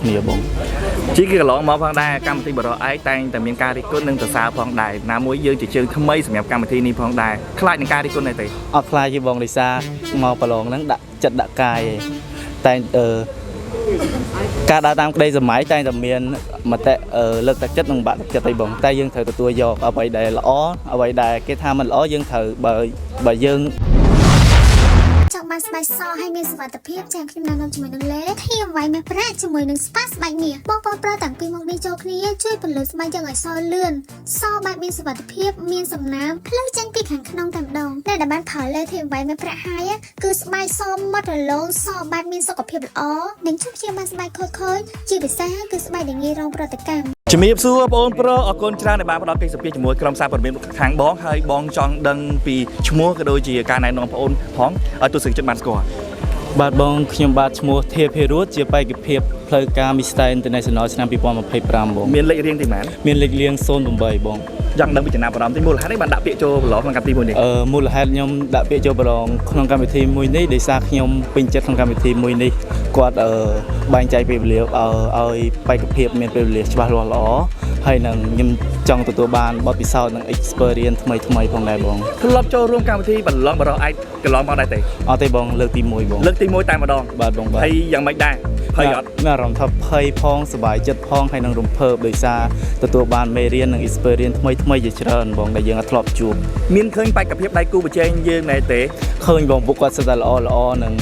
គ្នាបង ជីគេកន្លងមកផងដែរកម្មវិធីបរោះឯកតែងតែមានការរិះគន់និងសរសើរផងដែរណាមួយយើងជាជើងថ្មីសម្រាប់កម្មវិធីនេះផងដែរខ្លាចនឹងការរិះគន់ដែរទេ អត់ខ្លាចទេបងដោយសារមកប្រឡងហ្នឹងដាក់ចិត្តដាក់កាយឯងតែអឺការដើរតាមក្តីសម័យតែងតែមានមតិលើកទឹកចិត្តនិងបាក់ទឹកចិត្តអីបងតែយើងត្រូវទទួលយកអ្វីដែលល្អអ្វីដែលគេថាមិនល្អយើងត្រូវបើបើយើង ចង់បានស្បែកសហើយមានសុវត្ថិភាពចា៎ខ្ញុំណែនាំជាមួយនឹងលេធៀមវ៉ៃមាសប្រាក់ជាមួយនឹងស្ប៉ាស្បែកមាសបងប្អូនប្រើទាំងពីរមុខនេះចូលគ្នាជួយពន្លឺស្បែកយ៉ាងឲ្យសលឿនសបែបមានសុវត្ថិភាពមានសំណើមភ្លឺចេញពីខាងក្នុងតែម្ដងអ្នកដែលបានប្រើលេធៀមវ៉ៃមាសប្រាក់ហើយគឺស្បែកសម៉ត់រលោងសបែបមានសុខភាពល្អនិងជប់ជាបានស្បែកខូចខូចជាពិសេសគឺស្បែកដែលងាយរងប្រតិកម្ម ជំរាបសួរបងប្រុសអរគុណច្រើនដែលបានផ្ដល់កិច្ចសម្ភាសជាមួយក្រុមសារព័ត៌មានខាងបងហើយបងចង់ដឹងពីឈ្មោះក៏ដូចជាការណែនាំបងប្អូនផងឲ្យទស្សនិកជនបានស្គាល់ បាទបងខ្ញុំបាទឈ្មោះធាភិរតជាបេក្ខភាពផ្លូវការ Mister International ឆ្នាំ2025បង មានលេខរៀងទីប៉ុន្មាន មានលេខរៀង08បង ចង់ដឹងពីចំណាប់អារម្មណ៍ទីមូលហេតុអីបានដាក់ពាក្យចូលប្រឡងក្នុងកម្មវិធីមួយនេះ មូលហេតុខ្ញុំដាក់ពាក្យចូលប្រឡងក្នុងកម្មវិធីមួយនេះដោយសារខ្ញុំពេញចិត្តក្នុងកម្មវិធីមួយនេះគាត់បែងចែកពេលវេលាឲ្យបេក្ខភាពមានពេលវេលាច្បាស់លាស់ល្អហើយនឹងខ្ញុំចង់ទទួលបានបទពិសោធន៍និង experience ថ្មីថ្មីៗផងដែរបង ធ្លាប់ចូលរួមកម្មវិធីប្រឡងបរោះឯកកន្លងមកដែរទេ អត់ទេបងលើកទី1បង លើកទី1តែម្ដង បាទបងបាទ ហើយយ៉ាងម៉េចដែរភ័យអត់ មានអារម្មណ៍ថាភ័យផងសប្បាយចិត្តផងហើយនឹងរំភើបដោយសារទទួលបានមេរៀននិង experience ថ្មីថ្មីៗជាច្រើនបងដែលយើងអត់ធ្លាប់ជួប មានឃើញបេក្ខភាពដៃគូប្រជែងយើងដែរទេ ឃើញបងពួកគាត់សុទ្ធតែល្អល្អនិង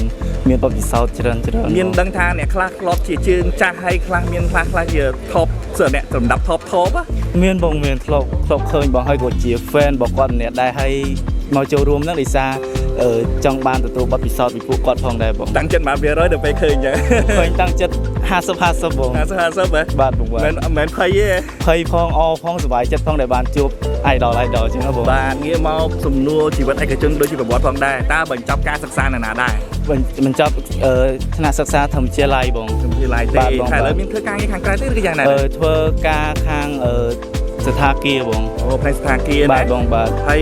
មានបទពិសោធន៍ច្រើនច្រើន មានដឹងថាអ្នកខ្លះធ្លាប់ជាជើងចាស់ហើយខ្លះមានខ្លះខ្លះជា top សើអ្នកលំដាប់ top top ហ៎ មានបងមានធ្លាប់ធ្លាប់ឃើញបងហើយក៏ជា fan របស់គាត់ម្នាក់ដែរហើយមកចូលរួមហ្នឹងដោយសារចង់បានទទួលបទពិសោធន៍ពីពួកគាត់ផងដែរបង តាំងចិត្តមក100ដល់ពេលឃើញអញ្ចឹង ឃើញតាំងចិត្ត50 50បង 50 50ហ៎ បាទបងបាទ មិនមិនភ័យទេ ភ័យផងអផងសប្បាយចិត្តផងដែលបានជួប idol idol ចឹងណាបង បាទងាកមកសំណួរជីវិតឯកជនដូចជាប្រវត្តិផងដែរតើបញ្ចប់ការសិក្សានៅណាដែរ បញ្ចប់ថ្នាក់សិក្សាធម្មវិទ្យាល័យបង ខ្ញុំវិទ្យាល័យទេ បាទបង តែឥឡូវមានធ្វើការងារខាងក្រៅទេឬក៏យ៉ាងណាដែរ ធ្វើការខាងស្ថាគារបង អូផ្នែកស្ថាគារ បាទ ណា បងបាទ ហើយ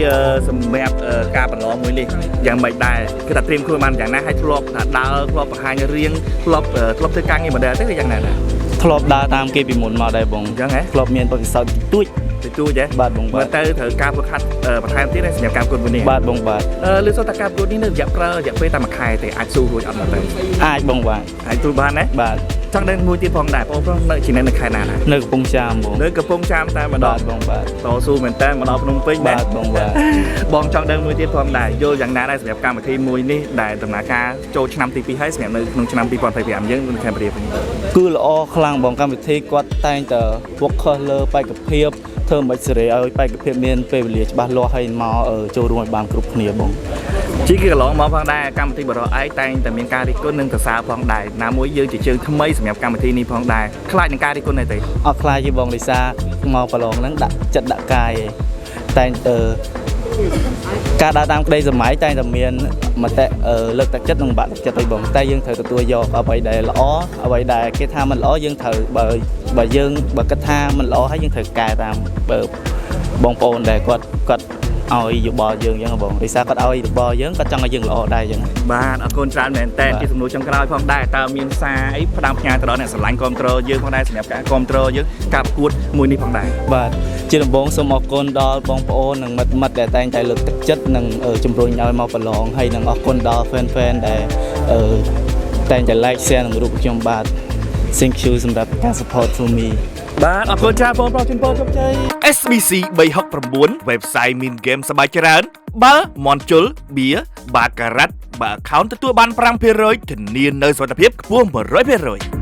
សម្រាប់ការប្រឡងមួយនេះយ៉ាងម៉េចដែរគឺថាត្រៀមខ្លួនបានយ៉ាងណាហើយធ្លាប់ថាដើរធ្លាប់បង្ហាញរៀងធ្លាប់ធ្វើការងារ model ទេឬយ៉ាងណាដែរ ធ្លាប់ដើរតាមគេពីមុនមកដែរបង អញ្ចឹងហ៎ ធ្លាប់មានបទពិសោធន៍តិចតួច ទៅជួយទេ បាទបងបាទ មើលទៅត្រូវការហ្វឹកហាត់បន្ថែមទៀតសម្រាប់ការប្រកួតមួយនេះ បាទបងបាទ លើសូត្រថាការប្រកួតនេះនៅរយៈប្រើរយៈពេលតែមួយខែទេអាចស៊ូរួចអត់មកទៅ អាចបងបាទ អាចទូបានណា បាទ ចង់ដឹងមួយទៀតផងដែរបងប្រុសនៅជាអ្នកនៅខេត្តណាដែរ នៅកំពង់ចាមបង នៅកំពង់ចាមតែម្ដ បា ង ទបងបាទ តស៊ូមែនតើមកដល់ភ្នំពេញណា បាទបងបាទ បងចង់ដឹងមួយទៀតផងដែរយល់យ៉ាងណាដែរសម្រាប់កម្មវិធីមួយនេះដែលដំណើរការចូលឆ្នាំទី2ហើយសម្រាប់នៅក្នុងឆ្នាំ2025យើងនៅខេមរាវិញ គឺល្អខ្លាំងបងកម្មវិធីគាត់តែងតែ focus លើបេក្ខភាពធ្វើមិនសេរីឲ្យបេក្ខភាពមានពេលវេលាច្បាស់លាស់ហើយមកចូលរួមឲ្យបានគ្រប់គ្នាបង ជីគេកន្លងមកផងដែរកម្មវិធីបរោះឯកតែងតែមានការរិះគន់និងសរសើរផងដែរណាមួយយើងជាជើងថ្មីសម្រាប់កម្មវិធីនេះផងដែរខ្លាចនឹងការរិះគន់ដែរទេ អត់ខ្លាចទេបងដោយសារមកប្រឡងហ្នឹងដាក់ចិត្តដាក់កាយឯងតែងការដើរតាមក្តីសម័យតែងតែមានមតិលើកទឹកចិត្តនិងបាក់ទឹកចិត្តអីបងតែយើងត្រូវទទួលយកអ្វីដែលល្អអ្វីដែលគេថាមិនល្អយើងត្រូវបើបើយើងបើគិតថាមិនល្អហើយយើងត្រូវកែតាមបើបងប្អូនដែលគាត់គាត់ឲ្យយោបល់យើងអញ្ចឹងបងដោយសារគាត់ឲ្យយោបល់យើងគាត់ចង់ឲ្យយើងល្អដែរអញ្ចឹង បាទអរគុណច្រើនមែនតើ បាទ ជាសំណួរចុងក្រោយផងដែរតើមានសារអីផ្ដាំផ្ញើទៅដល់អ្នកស្រឡាញ់គ្រប់គ្រងយើងផងដែរសម្រាប់ការគ្រប់គ្រងយើងការប្រកួតមួយនេះផងដែរ បាទជាដំបូងសូមអរគុណដល់បងប្អូននិងមិត្តមិត្តដែលតែងតែលើកទឹកចិត្តនិងជំរុញឲ្យមកប្រឡងហើយនិងអរគុណដល់ fan fan ដែលតែងតែ like share និងរូបខ្ញុំបាទ Thank you សម្រាប់ការ support for me បាទអរគុណច្រើនបងប្រុសជូនពរជោគជ័យ SBC 369 website មានហ្គេមសប្បាយច្រើន បើមន់ជុលបៀបាការ៉ាត់បើ account ទទួលបាន5%ធានានៅសុវត្ថិភាពខ្ពស់100%